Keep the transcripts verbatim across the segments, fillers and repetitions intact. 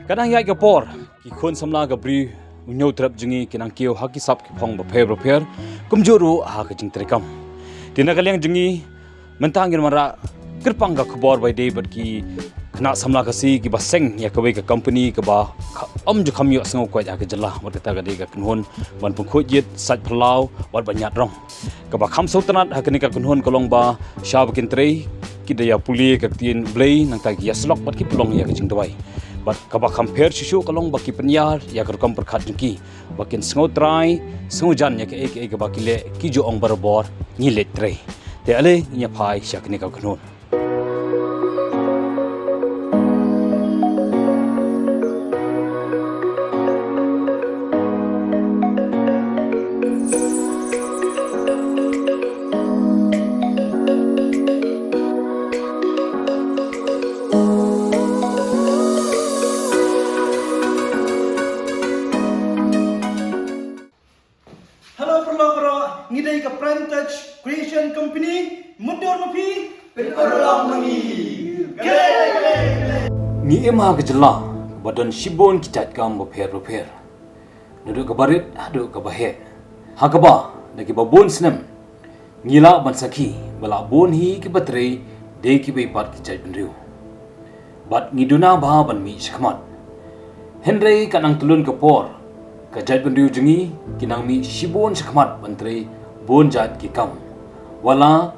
Ka dang ïaid ka por, ki khun samla ka Bri U Hynñiewtrep jong ngi ki nang kiew ha ki sap ki phong bapher bapher, kumjuh ruh ha ka jingtrei kam. Te na ka liang jong ngi, mynta ngin wanrah kyrpang ka khubor ba ïadei bad ki khynnah samla Khasi kiba seng ïa kawei ka company kaba kha-, ym ju kham ïohsngew koit ha ka jylla, bad kata ka dei ka kynhun ban pynkhuid ïit, sait phyllaw bad ban ñiad rong. Kaba kham sngewtynnat ha kane ka kynhun ka long ba shwa ba kin trei, ki da ïa pule ka ktien Blei, nangta ki ïa slok bad ki pynlong ïa ka jingduwai. Bad kaba kham pher shuh shuh ka long ba ki pynïar ïa ka rukom pyrkhat jong ki ba kin sngewtrai sngewjan ïa kaei kaei kaba ki leh, ki ju ong barabor, ngi leit trei. Te ale ngin ïa phai sha kane ka kynhun. Hello paralok baroh, ngi dei ka Prime Touch Creation Company, mutdur ma phi, pynurlong ma ngi. Ngi im ha ka jylla ba don shibun ki jait kam bapher bapher, naduh kaba rit haduh kaba heh. Ha kaba da kiba bun snem ngi lah ban sakhi ba la bun hi kiba trei da kiwei pat ki jaitbynriew. Bad ngi duna bha ban mih shakhmat. Hynrei ka nang tyllun ka por, ka jaitbynriew jong ngi ki nang mih shibun shakhmat ban trei bun jait ki kam. Wat la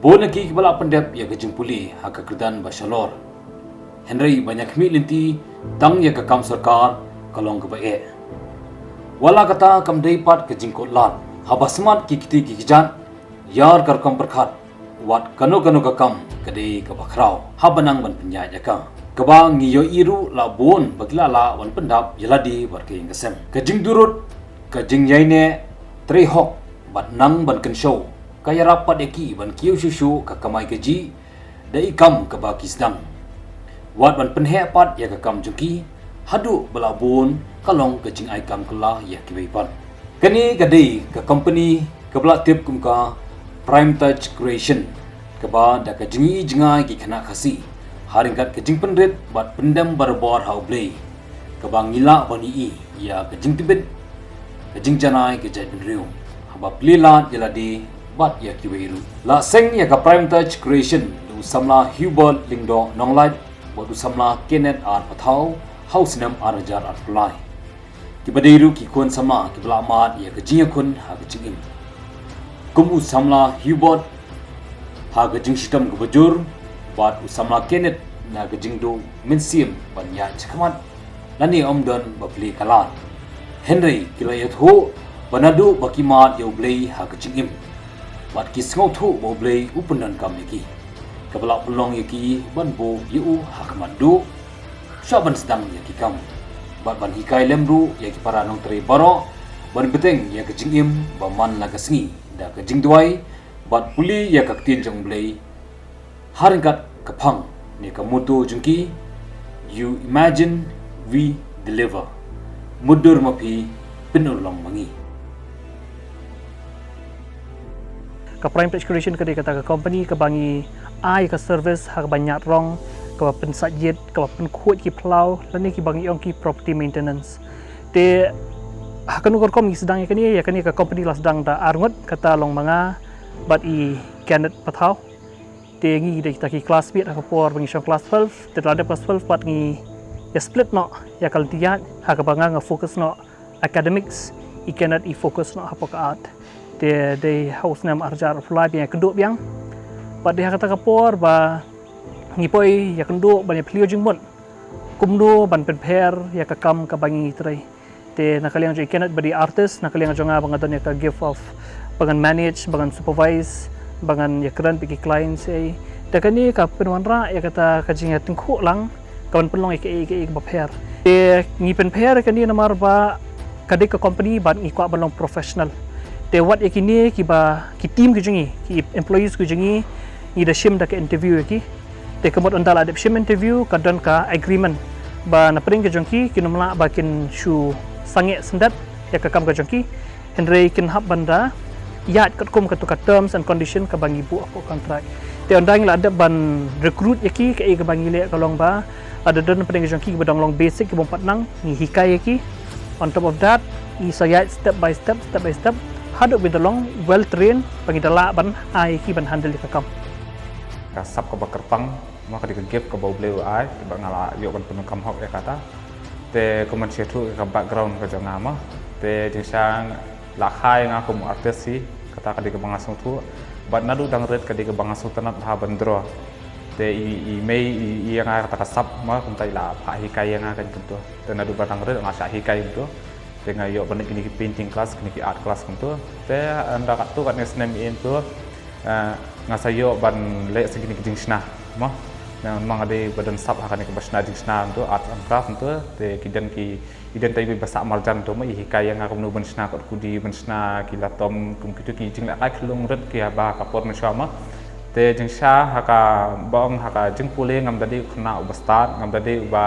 bun na ki kiba lah pyndep ïa ka jingpule ha ka kyrdan ba shalor, hynrei ban ïa khmih lynti tang ïa ka kam sorkar ka long kaba eh. Wat la kata, kam dei pat ka jingkut lad. Haba smat ki kti ki kjat, ïar ka rukom pyrkhat, wat kano kano ka kam ka dei kaba khraw haba nang ban pynïaid ïa ka. Kaba ngi ïohi ruh la bun ba ki la lah ban pyndap ïa lade bad ka ïing ka sem. Ka jingdurut, ka jingïaineh, trei hok bad nang ban kynshew, ka ïarap pat ïa ki ban kiew shuh shuh ka kamai kajih da i kam kaba ki sdang. Wat ban pynheh pat ïa ka kam jong ki, haduh ba la bun ka long ka jingai kam kylla ïa kiwei pat. Kane ka dei ka company kaba la tip kum ka Prime Touch Creation, kaba da ka jingi jngai ki khynnah Khasi ha ryngkat ka jingpynrit bad pyndem barabor ha U Blei, kaba ngi lah ban ïohi ïa ka jingtbit, ka jingjanai ka jaitbynriew haba plie lad ïa lade bad ïa kiwei ruh. La seng ïa ka Prime Touch Creation da u samla Hubert Lyngdoh Nonglait bad u samla Kenneth R Pathaw ha u snem ar hajar arphew lai. Kiba dei ruh ki khun samla kiba la mad ïa ka jingïakhun ha ka jingim, kum u samla Hubert ha ka jingshitom kaba jur, bad u samla Kenneth na ka jingduh mynsiem ban ïaid shakhmat lane ym don ba plie ka lad. Hynrei ki la ïathuh ba naduh ba ki mad ïa U Blei ha ka jingim, bad ki sngewthuh ba U Blei u pyndonkam ïa ki, kaba la pynlong ïa ki ban buh ïa u ha khmat duh, shwa ban sdang ïa ki kam, bad ban hikai lem ruh ïa ki para nongtrei baroh ban bteng ïa ka jingim ba man la ka sngi da ka jingduwai bad pule ïa ka ktien jong U Blei ha ryngkat ka phang ne ka motto jong ki, "You imagine, we deliver." Mutdur ma phi, pynurlong ma ngi. Ka Prime Touch Creation ka dei kata ka company kaba ngi ai ka service ha kaba ñiad rong, kaba pynsait ïit, kaba pynkhuid ki phyllaw, lane kiba ngi ong ki property maintenance. Te ha kano ka rukom ngi sdang ïa kane, ïa kane ka company la sdang da arngut, kata long ma nga bad i Kenneth Pathaw. Te ngi dei kita ki classmate ha ka por ba ngi shong class twelve, te la dep class twelve pat ngi ïa split noh ïa ka lynti ïaid, ha kaba nga nga focus noh academics, i Kenneth i focus noh hapoh ka art. Te dei ha u snem ar hajar arphew lai ba ngi ïakynduh biang. Bad dei ha kata ka por ba ngi poi ïakynduh ban ïaphylliew jingmut kumno ban pynpher ïa ka kam kaba ngi trei. Te na ka liang jong i Kenneth ba dei artist, na ka liang jong nga ba nga don ïa ka gift of ba ngan manage, ba ngan supervise, ba ngan ïakren bad ki clients ei. Te kane ka pynwanrah ïa kata ka jingïatyngkhuh lang kaban pynlong ïa kaei kaei kaba pher. Te ngi pynpher ïa kane namar ba ka dei ka company bad ngi kwah ban long professional. Te wat ïa kine kiba, ki team ki jong ngi, ki employees ki jong ngi, ngi da shim da ka interview ïa ki. Te ka mut ynda la dep shim interview ka don ka agreement ba na pdeng ka jong ki kin ym lah ba kin shu sangeh syndet ïa ka kam ka jong ki. Hynrei kin hap ban da ïaid katkum katu ka terms and condition kaba ngi buh hapoh contract. Te ynda ngi la dep ban recruit ïa ki, kaei kaba ngi leh ka long ba, lada don pdeng jong ki kiba dang long basic kiba ym pat nang, ngi hikai ïa ki. On top of that, ngi sa ïaid step by step, step by step, haduh ba ki da long well trained, ba ngi da lah ban ai ïa ki ban handle ïa ka kam. Ka sap kaba kyrpang, ma ka dei ka gift kaba U Blei u ai, ba nga la ïoh ban pyndonkam hok ïa kata. Te kumba shu ïathuh ïa ka background ka jong nga ma. Te jingshisha la kha ïa nga kum u artist hi, kata ka dei kaba nga sngewthuh. Bad naduh dang rit ka dei kaba nga sngewtynnat bha ban draw. Te i, i mei i, i ïa nga kata ka sap ma, kumta i la phah hikai ïa nga kan kumto. Te naduh ba dang rit nga shah hikai kumto. Te nga ïoh ban leit kine ki painting class, kine ki art class kumto. Te ynda katto katne snem i kumto, eh, nga sa ïoh ban leh sha kine ki jingshna ma. Namar nga dei ba don sap ha kane kaba shna jingshna kumto, art and craft kumto. Te ki don ki, i don tang iwei ba sah marjan kumto ma, i hikai ïa nga kumno ban shna kot kudi, ban shna ki latom, kum kitu ki jinglehkai khyllung rit kiba ha ka por mynshuwa ma. Te jingshisha ha kaba ong ha ka jingpule ngam da dei u khynnah uba stad, ngam da dei uba,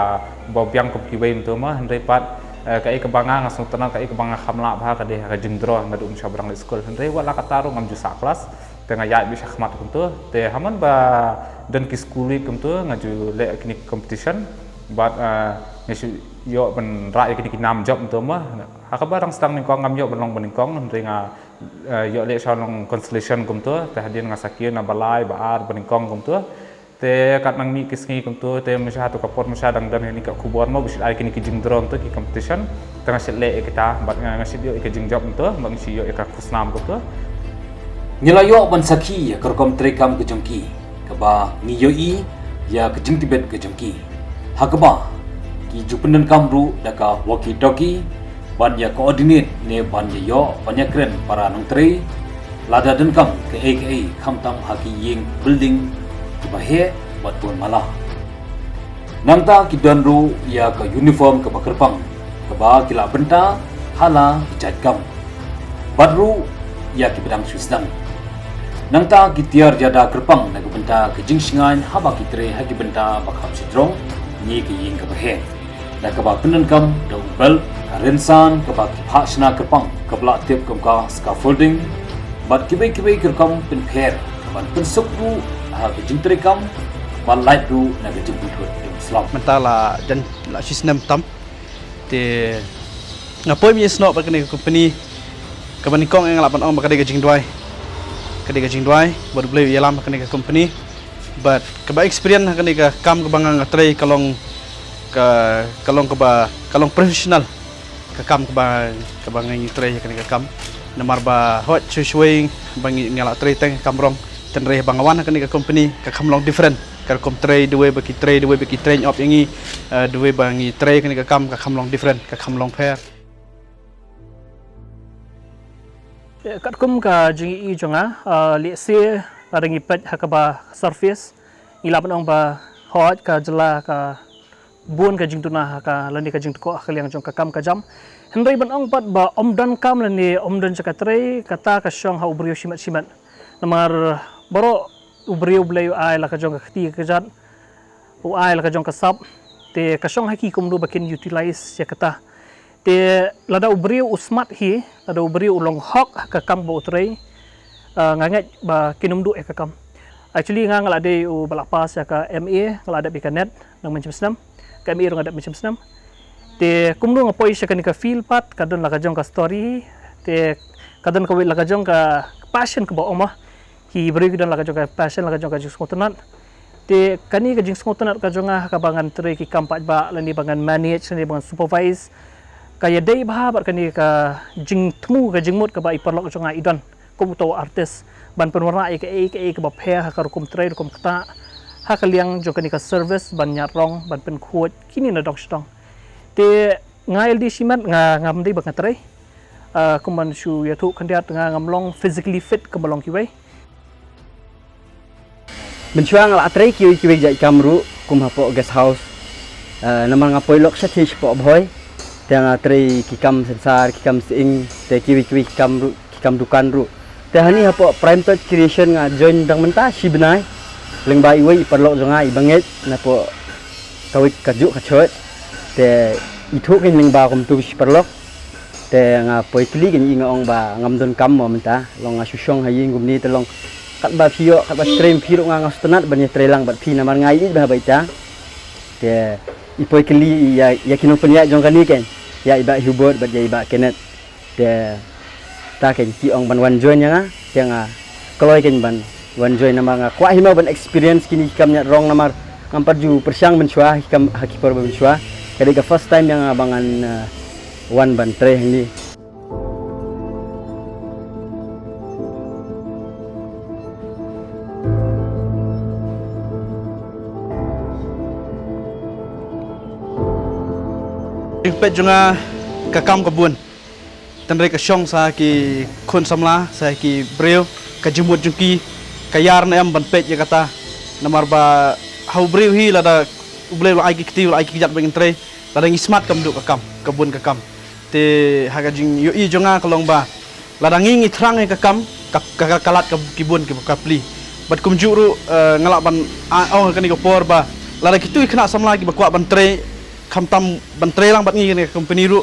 uba biang kum kiwei kumto ma, hynrei pat, eh, kaei kaba nga, nga sngewtynnat, kaei kaba nga kham lah bha ka dei ha ka jingdraw naduh mynshuwa ba dang leit skul. Hynrei wat la katta ruh ngam ju sah klas, te nga ïaid beit shakhmat kumto. Te ha man ba don ki school week kumto nga ju leh kine ki competition. Bad, eh, nga shu ïoh ban rah ïa kine ki nam jop kumto ma. Ha kaba dang sdang nyngkong ngam ïoh ban long ba nyngkong, hynrei nga, eh, ïoh leh sha long consolation kumto. Te hadien nga sa kiew na ba lai, ba ar, ba nyngkong kumto. Te katba nang mih ki sngi kumto, te mynshuwa ha tu ka por mynshuwa dang don kine ki khubor ma, ba shu ai kine ki jingdraw kumto, ki competition. Te nga shu leh ïa kita, bad nga, nga shu ïoh ïa ka jingjop kumto, bad nga shu ïoh ïa ka khusnam kumto. Ngi la ïoh ban sakhi ïa ka rukom treikam ka jong ki, kaba ngi ïohi ïa ka jingtbit ka jong ki. Ha kaba ki ju pyndonkam ruh da ka walkie talkie, ban ïa coordinate ne ban ïa ïoh, ban ïa kren para nongtrei, lada donkam kaei kaei khamtam ha ki ïing building kiba heh bad bun mala. Nangta ki don ruh ïa ka uniform kaba kyrpang, kaba ki la bynta ha la ki jait kam. Bad ruh ïa kiba dang shu sdang. Nangta ki tiar ïada kyrpang na ka bynta ka jingshngaiñ haba ki trei ha ki bynta ba kham shajrong ne ka ïing kaba heh. Da kaba pyndonkam da u belt, ka rynsan kaba ki phah shna kyrpang kaba la tip kum ka scaffolding, bad kiwei kiwei ki rukom pynpher kaban pynsuk ruh ha ka jingtreikam, bad lait ruh na ka jingpynthut jong u slap. Mynta la jan la shisnem tam. Te nga poi mih snoh bad kane ka company, kaba nyngkong nga lah ban ong ba ka dei ka jingduwai. Ka dei ka jingduwai bad U Blei u ïalam ha kane ka company. Bad kaba experience ha kane ka kam kaba nga, nga trei ka long ka, ka long kaba, ka long professional. Ka kam kaba, kaba nga ngi trei ha kane ka kam. Namar ba hooid shuh shuh ba ngi, nga la trei tang ka kam rong. Hynrei ba nga wan ha kane ka company ka kham long different. Ka rukom trei, the way ba ki trei, the way ba ki train up ïa ngi, eh, the way ba ngi trei kane ka kam ka kham long different, ka kham long pher. Eh, katkum ka jingïohi jong nga, eh, lehse lada ngi peit ha kaba surface, ngi lah ban ong ba hooid ka jylla ka bun ka jingduna ha ka lane ka jingtkoh ha ka liang jong ka kam ka jam. Hynrei ban ong pat ba ym donkam lane ym don jaka trei, kata ka shong ha u briew shimet shimet. Namar baroh u briew U Blei u ai la ka jong ka kti ka kjat, u ai la ka jong ka sap. Te ka shong ha ki kumno ba kin utilize ïa kata. Te lada u briew u smat hi, lada u briew u long hok ha ka kam ba u trei, ah, nga ngeit ba kin ym duh ïa ka kam. Actually nga, nga la dei uba la pass ïa ka M A, nga la dep ïa ka NET, nang mynshem snem, ka M A ruh nga dep mynshem snem. Te kumno nga poi sha kane ka field pat, ka don la ka jong ka story hi. Te ka don kawei la ka jong ka passion kaba ong ma. Ki briew ki don la ka jong ka passion, la ka jong ka jingsngewtynnat. Te kane ka jingsngewtynnat ka jong nga ha kaba ngan trei ki kam paidbah lane ba ngan manage lane ba ngan supervise, ka ïadei bha bad kane ka jingthmu, ka jingmut kaba i paralok jong nga i don kum uta u artist, ban pynwanrah ïa kaei kaei kaba pher ha ka rukom trei rukom ktah ha ka liang jong kane ka service ban ñiad rong, ban pynkhuid kine na dong sha dong. Te nga ïalade shimet nga, ngam dei ba nga trei. Ah, kumban shu ïathuh khyndiat, nga ngam long physically fit kumba long kiwei. Mynshuwa nga la trei kiwei kiwei jait kam ruh kum hapoh guest house. Ah, namar nga poi lok shatei shapoh Bhoi. Te nga trei ki kam synsar, ki kam sying, te kiwei kiwei ki kam ruh, ki kam dukan ruh. Te hani hapoh Prime Touch Creation nga join dang mynta shi bnai. Lyngba iwei i paralok jong nga iba ngeit napoh kawei ka juk ka church. Te ithuh kein lyngba kumtu shi paralok. Te nga poi kylli kein, i nga ong ba ngam don kam mo mynta, long nga shu shong ha ïing kumne te long katba phi ïoh, katba trei phi ruh nga nga sngewtynnat ban ïa trei lang bad phi namar nga ïeit bha bad ita. Te i poi kylli ïa, ïa ki nongpynïaid jong kane kein, ïa i Bah Hubert bad ïa i Bah Kenneth. Te ta kein ki ong ban wan join ïa nga, te nga kloi kein ban wan join namar nga kwah hi mo ban experience kine ki kam ñiad rong namar ngam pat ju pyrshang mynshuwa ha ki kam, ha ki por ba mynshuwa. Ka dei ka first time ïa nga ba ngan, eh, wan ban trei hangne. Peit jong nga ka kam ka bun. Tynrai ka shong sa ki khun samla, sa ki briew, ka jingmut jong ki, ka ïar ne em ban peit ïa kata. Namar ba ha u briew hi lada U Blei u la ai ki kti, u la ai ki kjat ban trei, lada ngi smat kam duh ka kam, ka bun ka kam. Te ha ka jingïohi jong nga ka long ba lada ngi ngi thrang ïa ka kam, ka, ka, ka, ka lad ka ki bun ki, ka pli. Bad kumjuh ruh, eh, nga lah ban, ah, ong ha kane ka por ba lada kitu ki khynnah samla kiba kwah ban trei, khamtam ban trei lang bad ngi kane ka company ruh,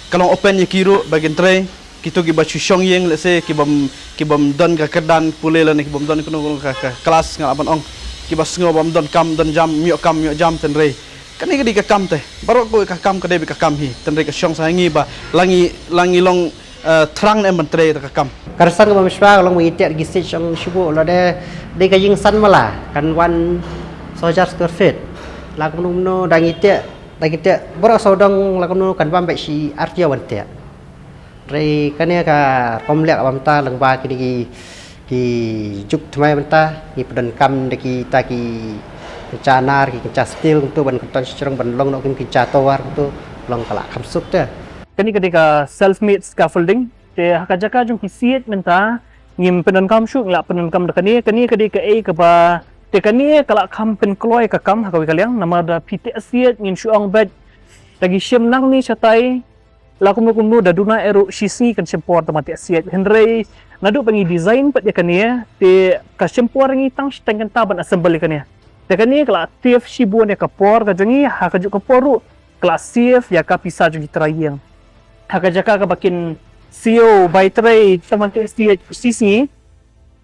ka long open ïa ki ruh ba kin trei. Kito kiba shu shong ïing, let's say, kibym, kibym don ka kyrdan pule lane kibym don kano kano ka, ka klas, nga lah ban ong, kiba sngew bym don kam don jam, ym ïoh kam ym ïoh jam, tynrai kane ka dei ka kam te. Baroh kawei ka kam ka dei beit ka kam hi. Tynrai ka shong sa ha ngi ba la ngi, la ngi long, eh, thrang ne em ban trei da ka kam. Ka rynsan kaba mynshuwa ka long ba ngi tiah da ki siej shong shu buh, la dei, dei ka ïing san mala, kan wan saw hajar square feet. La kumno kumno da ngi tiah, da ngi tiah baroh sawdong, la kumno kan bam beit shi ar tylli wan tiah. Hynrei kane ka rukom leh ba mynta lyngba kine ki, ki juk thymmai mynta, ngi pyndonkam da kita ki kynja nar, ki kynja steel kumto ban kynton shajrong ban long noh kum ki kynja tower kumto, long ka la kham suk te. Kane ka dei ka self made scaffolding, te ha ka jaka jong ki siej mynta ngim pyndonkam shuh, ngi la pyndonkam da kane, kane ka dei kaei kaba, te kane ka la kham pynkloi ka kam ha kawei ka liang, namar da phi tiah siej ngin shu ong beit da ki shim nangne shatai, la kumno kumno da duna eh ruh shi sngi kan shim por tang ban tiah siej. Hynrei naduh ba ngi design pat ïa kane, te ka shim por ngi tang shiteng kynta ban assemble ïa kane. Te kane ka la save shibun ïa ka por ka jong ngi, ha kajuh ka por ruh ka la save ïa ka pisa jong ki trai ïing. Ha ka jaka kaba kin siew bai trei tang ban tiah siej shi sngi,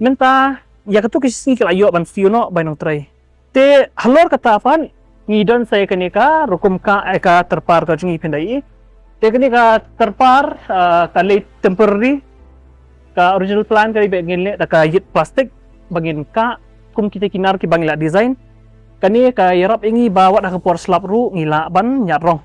mynta ïa kato ka shi sngi ka la ïoh ban siew noh bai nang trei. Te halor kata pat ngi don sa ïa kane ka rukom kah, eh, ka tyrpar ka jong ngi, phin da ïohi. Te kane ka tyrpar, ah, ka lei temporary. Ka original plan ka dei ba ngin leh da ka ïit plastik ba ngin kah kum kita ki nar kiba ngi la design. Kane ka ïarap ïa ngi ba wat ha ka por slap ruh ngi lah ban ñiad rong.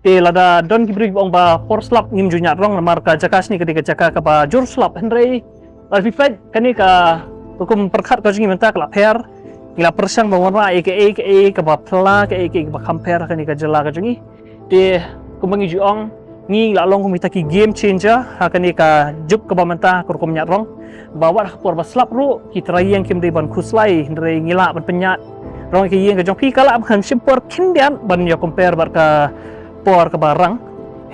Te lada don ki briew kiba ong ba por slap ngim ju ñiad rong namar ka jaka shane ka dei ka jaka kaba jur slap, hynrei lada phi peit kane ka rukom pyrkhat ka jong ngi mynta ka la pher. Ngi la pyrshang ban wanrah ïa kaei kaei kaba phylla, kaei kaei kaba kham pher ha kane ka jylla ka jong ngi. Te kumba ngi ju ong, ngi la long kum kita ki game changer ha kane ka juk kaba mynta ka rukom ñiad rong. Ba wat ha ka por ba slap ruh ki trai ïing kim dei ban khuslai, hynrei ngi lah ban pynñiad rong ïa ka ïing ka jong phi. Ka lah ban shim por khyndiat ban ïa compare bad ka por kaba rang,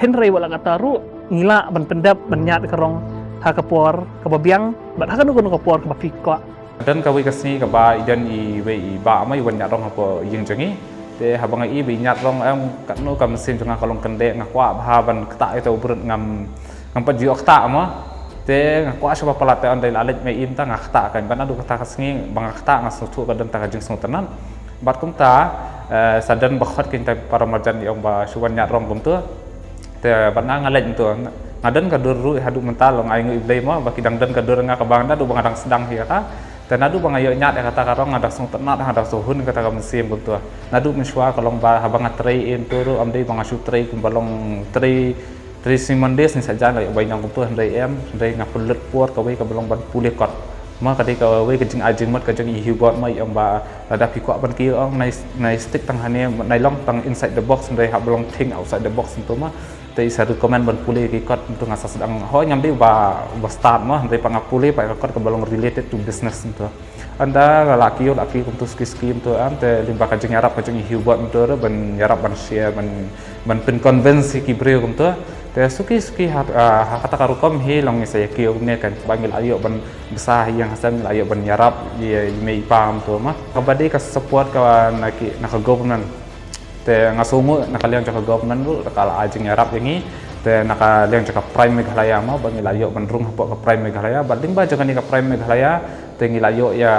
hynrei wat la katta ruh ngi lah ban pyndep ban ñiad ka rong ha ka por kaba biang bad ha kano kano ka por kaba phi kwah. Don kawei ka sngi kaba i don iwei i bah ma i wan ñiad rong hapoh ïing jong ngi. Te haba nga ïohi ba i ñiad rong, em, katno ka mynsiem jong nga ka long kyndeh, nga kwah bha ban ktah ïa uta u brut, ngam, ngam pat ju ïoh ktah mo. Te nga kwah shibun palat, te ynda i la leit ma i mynta nga ktah kein. Bad naduh kata ka sngi ba nga ktah nga sngewthuh ka don ta ka jingsngewtynnat. Bad kumta, eh, sa don ba khot kein ta para marjan i ong ba shu wan ñiad rong kumta. Te bad nga nga leit mynta. Nga don ka dur ruh haduh mynta, long ainguh ïa U Blei mo ba ki dang don ka dur, nga kaba naduh ba nga dang sdang hi kata. Te naduh ba nga ïoh ñiad ïa kata ka rong nga dang sngewtynnat, nga dang sngewhun ïa kata ka mynsiem kumta. Naduh mynshuwa ka long ba haba nga trei mynta ruh, ym dei ba nga shu trei kumba long trei, trei sngi Monday sngi Saitjaiñ la ïoh bai ñiang kumta, hynrei em, hynrei nga pynlut por kawei kaba long ban pule kot. Ma ka dei kawei ka jingai jingmut ka jong i Hubert ma i ong ba lada phi kwah ban kiew, ong, nai, nai stick tang hangne, nai long tang inside the box, hynrei haba long think outside the box kumta ma. Te i sa recommend ban pule ki kot, kumta nga sa sdang, hooid ngam dei ba, ba start mo, hynrei pat nga pule pat ka kot kaba long related to business kumta. Ynda la kiew, la kiew kumta suki suki kumta, em, te lyngba ka jingïarap ka jong i Hubert kumta ruh ban ïarap ban share, ban, ban pyn convince ïa ki briew kumta. Te suki suki ha, ah, ha kata ka rukom hi long ngi sa ïa kiew kumne kein, ba ngi la ïoh ban bsa ha ïing ha sem, ngi la ïoh ban ïarap ïa i mei i pa kumta ma. Kaba dei ka support ka na ki, na ka government. Te nga sngewnguh na ka liang jong ka government ruh ka la ai jingïarap ïa ngi. Te na ka liang jong ka Prime Meghalaya mo, ba ngi la ïoh ban rung hapoh ka Prime Meghalaya, bad lyngba jong kane ka Prime Meghalaya te ngi la ïoh ïa,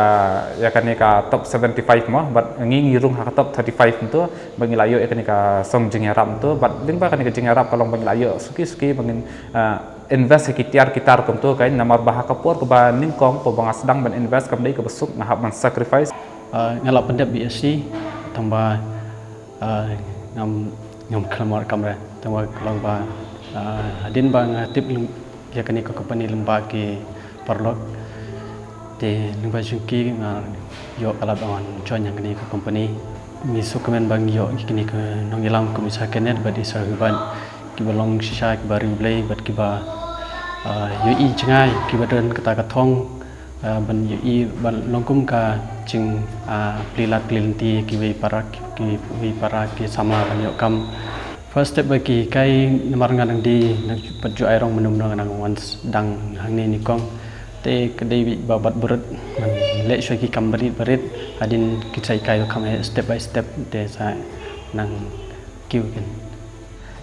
ïa kane ka top seventy-five mo, bad ngi ngi rung ha ka top thirty-five kumto, ba ngi la ïoh ïa kane ka song jingïarap kumto, bad lyngba kane ka jingïarap ka long ba ngi la ïoh suki suki ba ngin, ah, invest ha ki tiar ki tar kumto, kan, namar ba ha ka por kaba nyngkong, por ba nga sdang ban invest kam dei kaba suk, nga hap ban sacrifice. Ah, nga la pyndep B S C, tang ba, ah, ngam, ngam khlem mark kamra, tang ba ka long ba, ah, hadien ba nga tip lem-, ïa kane ka company lyngba ki paralok. Te lyngba jong ki nga ïoh ka lad ban join ïa kane ka company. Ngi sngewkmen ba ngi ïoh ïa kine ki nongïalam kum i Sir Kenneth bad i Sir Hubert, kiba long shisha kiba riewblei bad kiba, ah, ïohi jngai, kiba don kata ka thong, ah, ban ïohi, ban long kum ka jing, ah, plie lad plie lynti kiwei para, kiwei para ki samla ban ïoh kam. First step ba ki hikai, namar nga dang dei, nang pat ju ai rong mynno mynno nga dang wan sdang hangne nyngkong. Te ka dei beit ba bat brut, nang leh shuwa ki kam barit barit, hadien ki sa hikai ba kham eh step by step, te sa nang kiew kin.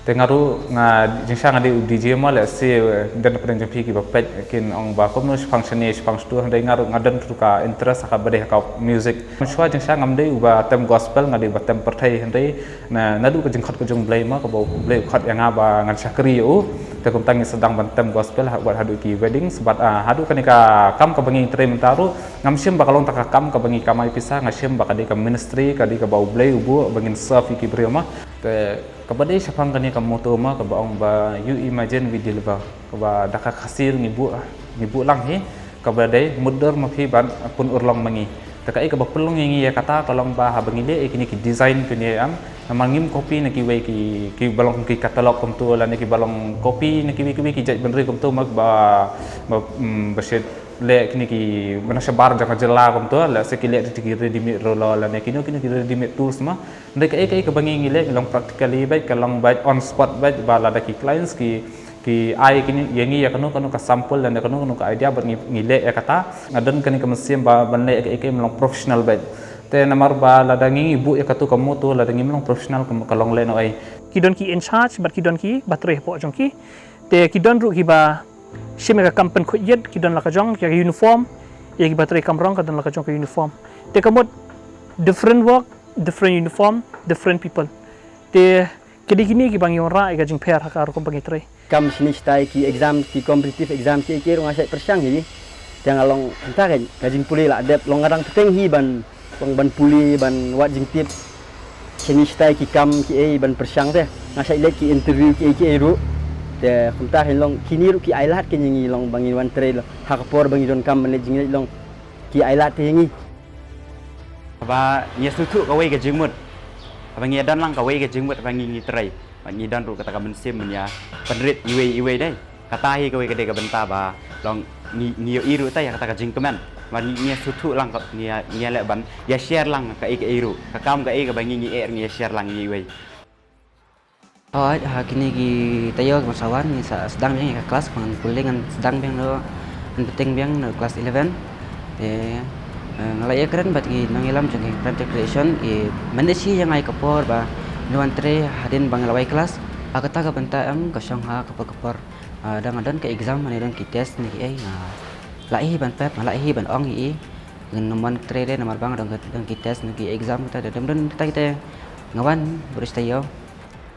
Te nga ruh nga jingshisha nga dei u D J mo, lehse, eh, don na pdeng jong phi kiba peit kin ong ba kumno shaphang shane shaphang shatu, hynrei nga ruh nga don ruh ka interest ha kaba dei ha ka music. Mynshuwa jingshisha ngam dei uba tem gospel, nga dei uba tem pyrthei, hynrei na, naduh ka jingkhot ka jong U Blei mo, kaba U Blei u khot ïa nga ba ngan shakri ïa u. Te kumta ngi sdang ban tem gospel ha, wat haduh ki weddings, bad, ah, haduh kane ka kam kaba ngi trei mynta ruh, ngam shim ba ka long tang ka kam kaba ngi kamai pisa, nga shim ba ka dei ka ministry, ka dei kaba U Blei u buh ba ngin serve ïa ki briew mo. Te kaba dei shaphang kane ka motto mo, kaba ong ba "You imagine, we deliver." Kaba da ka Khasi ruh ngi buh, ngi buh lang hi, kaba dei "Mutdur ma phi ban pun urlong ma ngi." Te kaei kaba pynlong ïa ngi ïa kata ka long ba haba ngi leh ïa kine ki design kine em, namar ngim copy na kiwei ki, kiba long ki catalog kumto, lane kiba long copy na kiwei kiwei ki jaitbynriew kumto mo, ba, ba, mm, ba shet leh kine ki, ba na shabar jong ka jylla kumto, lehse ki leh da ki ready made roller lane kino kino ki ready made tools mo. Hynrei kaei kaei kaba ngi, ngi leh ngi long practically beit, ka long beit on spot beit, ba lada ki clients ki, ki ai kine ïa ngi ïa kano kano ka sample lane kano kano ka idea, bad ngi, ngi leh ïa kata, nga don kane ka mynsiem ba ban leh kaei kaei ban long professional beit. Te namar ba lada ngi, ngi buh ïa kato ka motto, lada ngim long professional, ka, ka long lehnohei. Ki don ki in charge bad ki don kiba trei hapoh jong ki. Te ki don ruh kiba shim ïa ka kam pynkhuid ïit, ki don la ka jong ka uniform, ïa kiba trei kam rong ka don la ka jong ka uniform. Te ka mut different work, different uniform, different people. Te ki dei kine kiba ngi wanrah ïa ka jingpher ha ka rukom ba ngi trei. Kam shini shatai ki exam, ki competitive exam kiei kiei ruh nga shait pyrshang hi. Te nga long kumta, ka, ka jingpule la dep, long nga dang bteng hi ban, ban, ban pule, ban wad jingtip shini shatai ki kam kiei ban pyrshang te. Nga shait leit ki interview kiei kiei ruh. Te kumta hi long, kine ruh ki ai lad ki ïa ngi long ba ngin wan trei, long ha ka por ba ngi donkam ban leit jingleit, long ki ai lad te ïa ngi. Ba ngi sngewthuh kawei ka jingmut, ba ngi don lang kawei ka jingmut ba ngi, ngi trei, ba ngi don ruh kata ka mynsiem ban ïa pynrit iwei iwei dei. Kata hi kawei ka dei ka bynta ba long ngi, ngi ïohi ruh te ïa kata ka jingkmen, ba ngi, ngi sngewthuh lang ka, ngi ïa, ngi ïa leh ban ïa share lang kaei kaei ruh, ka kam kaei kaba ngi, ngi eh ngi ïa share lang iwei iwei. Hooid, ha kine ki taïew kiba sa wan ngi sa sdang biang ïa ka klas, ba ngan pule, ngan sdang biang noh, ngan bteng biang noh klas eleven. Te, eh, nga la ïakren bad ki nongïalam jong ki Prime Tech Creation, ki mynta shi ïa nga ïa ka por ba ngan wan trei hadien ba nga la wai klas. Ha kata ka bynta em ka shong ha ka por ka por. Ah, da nga don ka exam ne don ki test ne kiei, nga lah hi ban pep, nga lah hi ban ong ïa i, ngam wan trei re namar ba nga don, don ki test ne ki exam, kata da don, don kata, kata nga wan bad ruh shi taïew.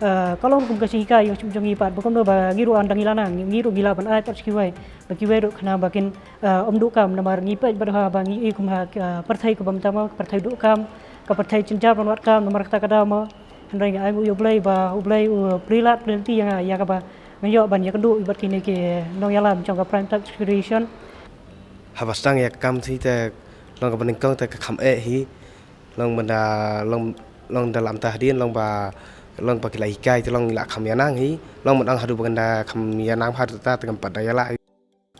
Ah, ka long kum ka jinghikai ïa u shim jong ngi pat, ba kumno ba ngi ruh ynda ngi la nang, ngi ruh ngi lah ban ai pat sha kiwei, ba kiwei ruh khnang ba kin, ah, ym duh kam, namar ngi peit bad ha ba ngi i kum ha, ah, pyrthei kaba mynta ma, ka pyrthei duh kam, ka pyrthei jynjar ban wad kam, namar kata ka daw ma. Hynrei nga ainguh ïa U Blei ba U Blei u plie lad plie lynti ïa nga, ïa kaba ngan ïoh ban ïakynduh bad kine ki nongïalam jong ka Prime Tech Creation. Haba sdang ïa ka kam shi te long kaba nyngkong te ka kham eh hi. Long mynta, long, long da lam ta hadien, long ba, long ba ki la hikai te long la kham ïa nang hi. Long mynta haduh ba kan da kham ïa nang haduh ta te ngam pat da ïa la hi.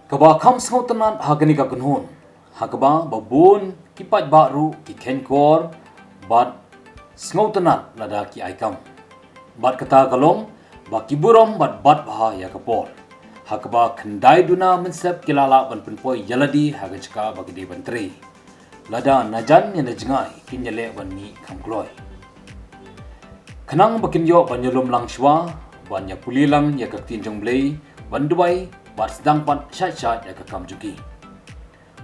Kaba kham sngewtynnat ha kane ka kynhun, ha kaba ba bun ki paidbah ruh ki kheiñ khor bad sngewtynnat lada ki ai kam. Bad kata ka long ba ki burom bad bat bha ïa ka por. Ha kaba khyndai duna mynsep ki la lah ban pynpoi ïa lade ha ka jaka ba ki dei ban trei. Lada na jan ne na jngai kin ïaleh ban mih kham kloi. Khnang ba kin ïoh ban ïalum lang shuwa, ban ïa pule lang ïa ka ktien jong U Blei, ban duwai bad sdang pat shait shait ïa ka kam jong ki.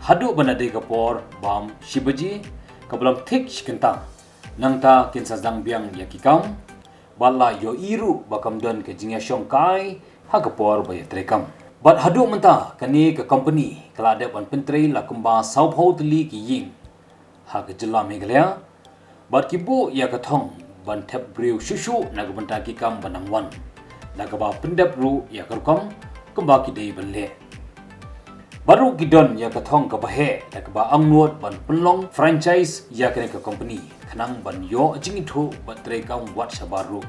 Haduh ba la dei ka por bam shi baje, kaba long thik shi kynta. Nangta kin sa sdang biang ïa ki kam, bad la ïohi ruh ba kam don ka jingïashongkai ha ka por ba ïatreikam. Bad haduh mynta kane ka company ka la dep ban pyntrei la kumba sawphew tylli ki ïing ha ka jylla Meghalaya, bad ki buh ïa ka thong ban thep briew shuh shuh na ka bynta ki kam ba nang wan, na kaba pyndep ruh ïa ka rukom kumba ki dei ban leh. Bad ruh ki don ïa ka thong kaba heh da kaba angnud ban pynlong franchise ïa kane ka company, khnang ban ïoh jingithuh bad treikam wat shabar ruh.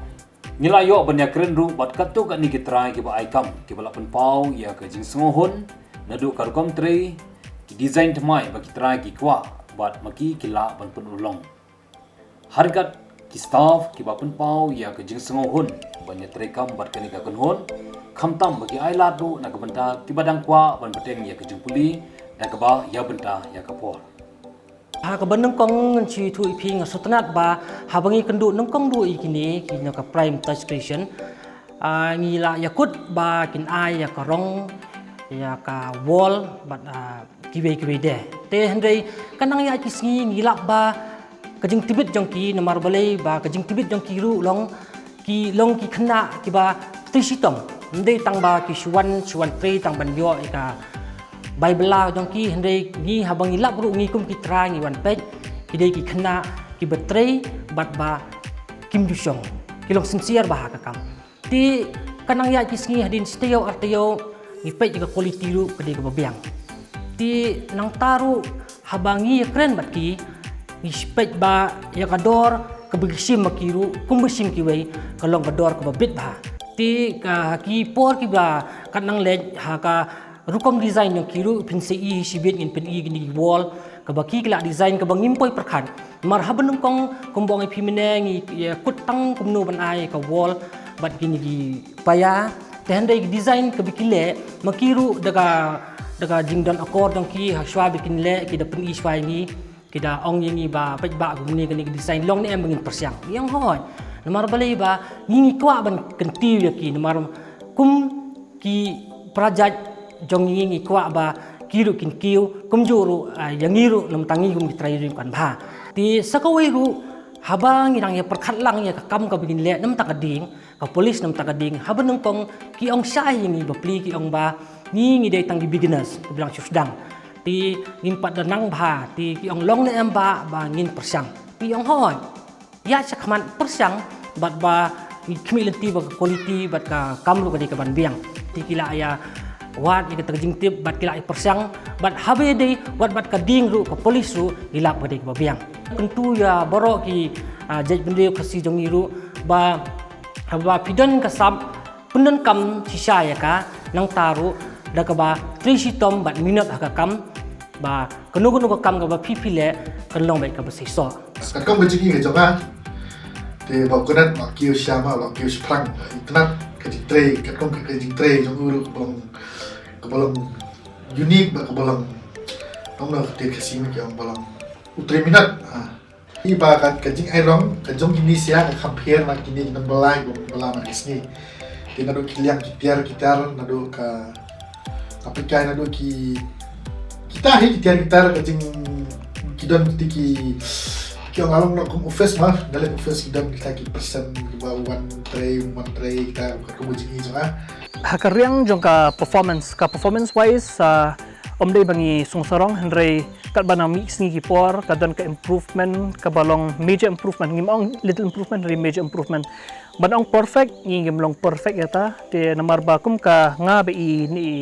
Ngi la ïoh ban ïakren ruh bad katto katne ki trai kiba ai kam, kiba la pynpaw ïa ka jingsngewhun naduh ka rukom trei, ki design thymmai ba ki trai ki kwah, bad ma ki ki lah ban pynurlong. Ha ryngkat ki staff kiba pynpaw ïa ka jingsngewhun ban ïatreikam bad kane ka kynhun, khamtam ba ki ai lad ruh na ka bynta kiba dang kwah ban bteng ïa ka jingpule da kaba ïa bynta ïa ka por. Ha kaba nyngkong ngan shu ïathuh ïa phi, nga sngewtynnat ba haba ngi kynduh nyngkong ruh ïa kine, kine ka Prime Touch Creation, ah, ngi la ïakut ba kin ai ïa ka rong, ïa ka wall bad, ah, kiwei kiwei de. Te hynrei ka nang ïaid ki sngi ngi lap ba ka jingtbit jong ki, namar balei ba ka jingtbit jong ki ruh long, ki long ki khynnah kiba trei shitom. Ym dei tang ba ki shu wan, shu wan trei tang ban ïoh ïa ka bai bylla jong ki, hynrei ngi haba ngi lap ruh ngi kum ki trai ngi wan peit, ki dei ki khynnah kiba trei bad ba kim ju shong, ki long sincere bha ha ka kam. Te ka nang ïaid ki sngi, hadien shi taïew ar taïew ngi peit ïa ka quality ruh ka dei kaba biang. Te nangta ruh haba ngi ïakren bad ki, ngi peit ba ïa ka dor kaba ki shim ma ki ruh kumba shim kiwei, ka long ka dor kaba bit bha. Te ka, ha ki por kiba kat nang leit, ha ka rukom design jong ki ruh phin sa i shibit, ngin pyni kine ki wall kaba ki la design kaba ngim poi pyrkhat. Namar haba nyngkong kumba ong ïa phi mynne ngi ïakut tang kumno ban ai ka wall bad kine ki paia. Te hynrei ki design kaba ki leh ma ki ruh da ka, da ka jingdon akor jong ki, ha shuwa ba kin leh ki da pyni shuwa ïa ngi, ki da ong ïa ngi ba peit ba kumne kane ka design long ne em ba ngin pyrshang. Ngi ong hooid. Namar balei ba ngi, ngi kwah ban kyntiew ïa ki, namar kum ki para jait jong ngi, ngi kwah ba ki ruh kin kiew kumjuh ruh, ah, ïa ngi ruh namar tang ngi kum ki trai ruh kan bha. Te sa kawei ruh haba ngi dang ïa pyrkhat lang ïa ka kam kaba ngin leh namar tang ka ding, ka polish namar tang ka ding, haba nyngkong ki ong shai ïa ngi bapli, ki ong ba ngi, ngi dei tang ki beginners kiba dang shu sdang. Te ngim pat da nang bha, te ki ong long ne em ba, ba ngin pyrshang. Te ong hooid. Ïa shakhmat pyrshang bad ba ngi khmih lynti ba ka quality bad ka kam ruh ka dei kaban biang. Te ki la ïa wad ïa kata ka jingtip bad ki la ïa pyrshang bad haba ïadei wat bad ka ding ruh, ka polish ruh, ngi lap ka dei kaba biang. Kyntu ïa baroh ki, ah, jaitbynriew Khasi jong ngi ruh ba haba phi don ka sap pyndonkam shisha ïa ka, nangta ruh da kaba trei shitom bad minot ha ka kam, ba kano kano ka kam kaba phi, phi leh kan long beit kaba seisoh. Katkum ka jingim ka jong nga, te ba u Kenneth ba kiew sha ma, ba kiew shaphrang, itynnat ka jingtrei, katkum ka jingtrei jong u ruh kaba long, kaba long unique, ba kaba long, long na ka, te ka sing ki ong ba long u trei minot. Ha. Iba ka, ka jingai rong ka jong kine sia ka kham pher na kine ki nong bylla, ki nong bylla man ka sngi. Te naduh ki liang ki tiar, ki tiar, naduh ka, ka pyrkai, naduh ki, kita hi ki tiar, ki tiar, ka jing, ki don kita ki, ki ong along na kum office ma, dalam office ki don kita ki person, kiba wan trei, wan trei, kita ka kum jing i jong ah. Ha ka riang jong ka performance, ka performance wise, ah, ym dei ba ngi sngewsarong, hynrei katba nang mih sngi ki por, ka don ka improvement, kaba long major improvement. Ngim ong little improvement, hynrei major improvement. Ban ong perfect, ngi ngim long perfect ïa ta. Te namar ba kum ka nga ba i, ni i,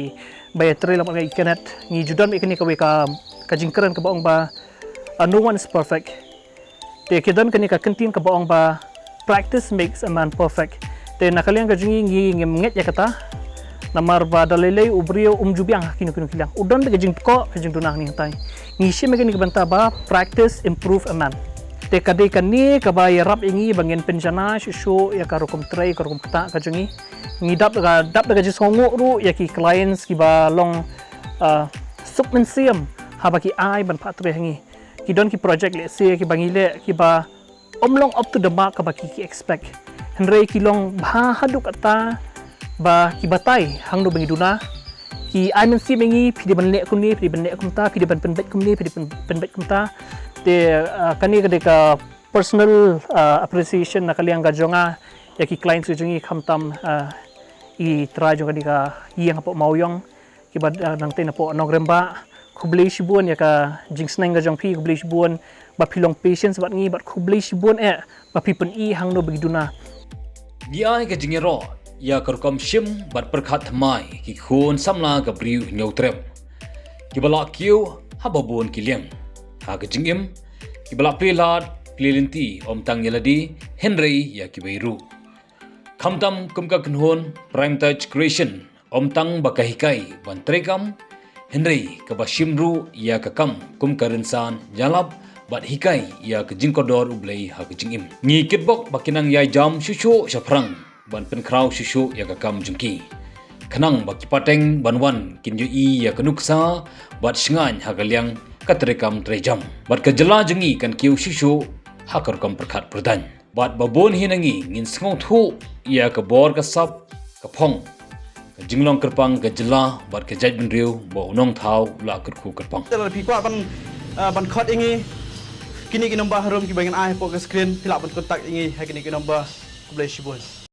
ba ïatrei lang bad i Kenneth, ngi ju don bad i kane kawei ka, ka jingkren kaba ong ba, ah, no one is perfect. Te ki don kane ka kyntien kaba ong ba, "Practice makes a man perfect." Te na ka liang ka jong ngi, ngi ngim ngeit ïa kata. Namar ba da lei lei u briew um ju biang ha kino kino ki liang. U don bad ka jingpynkhuid, ka jingduna hangne hangtai. Ngi shim ïa kane ka bynta ba, "Practice improve a man." Te ka dei kane kaba ïarap ïa ngi ba ngin pynjanai shuh shuh ïa ka rukom trei, ka rukom ktah ka jong ngi. Ngi dap da ka, dap da ka jingsngewnguh ruh ïa ki clients kiba long, ah, suk mynsiem haba ki ai ban phah trei ha ngi. Ki don ki project lehse kiba ngi leh kiba ym long up to the mark kaba ki, ki expect. Hynrei ki long bha haduh katta ba ki batai hangno ba ngi duna. Ki ai mynsiem ïa ngi, phi dei ban leh kumne, phi dei ban leh kumta, phi dei ban pynbeit kumne, phi dei ban pynbeit kumta. Te, ah, kane ka dei ka personal, ah, appreciation na ka liang ka jong nga ïa ki clients ka jong ngi, khamtam, ah, i trai jong kane ka ïing hapoh Mawïong, kiba, ah, nangtei napoh Nongrem Bah. Khublei shibun ïa ka jingsneng ka jong phi, khublei shibun ba phi long patience bad ngi, bad khublei shibun eh ba phi pyni hangno ba ngi duna. Ngi ai ka jingïaroh ïa ka rukom shim bad pyrkhat thymmai ki khun samla ka Bri u Hynñiewtrep, kiba la kiew ha ba bun ki liang ha ka jingim, kiba la plie lad plie lynti ym tang ïa lade hynrei ïa kiwei ruh. Khamtam kum ka kynhun Prime Touch Creation, ym tang ba ka hikai ban treikam, hynrei kaba shim ruh ïa ka kam kum ka rynsan ïalap bad hikai ïa ka jingkordor U Blei ha ka jingim. Ngi kitbok ba ki nang ïai jam shuh shuh shaphrang ban pynkhraw shuh shuh ïa ka kam jong ki, khnang ba ki pateng ban wan kin ïohi ïa ka nuksa bad shngaiñ ha ka liang ka treikam treijam. Bad ka jylla jong ngi kan kiew shuh shuh ha ka rukom pyrkhat pyrdaiñ. Bad ba bun hi na ngi ngin sngewthuh ïa ka bor ka sap ka phong, ka jinglong kyrpang ka jylla bad ka jaitbynriew ba u nongthaw u la kyrkhu kyrpang. Te lada phi kwah ban, ah, ban khot ïa ngi, kine ki number harum kiba ngin ai hapoh ka screen, phi lah ban contact ïa ngi ha kine ki number. Khublei shibun.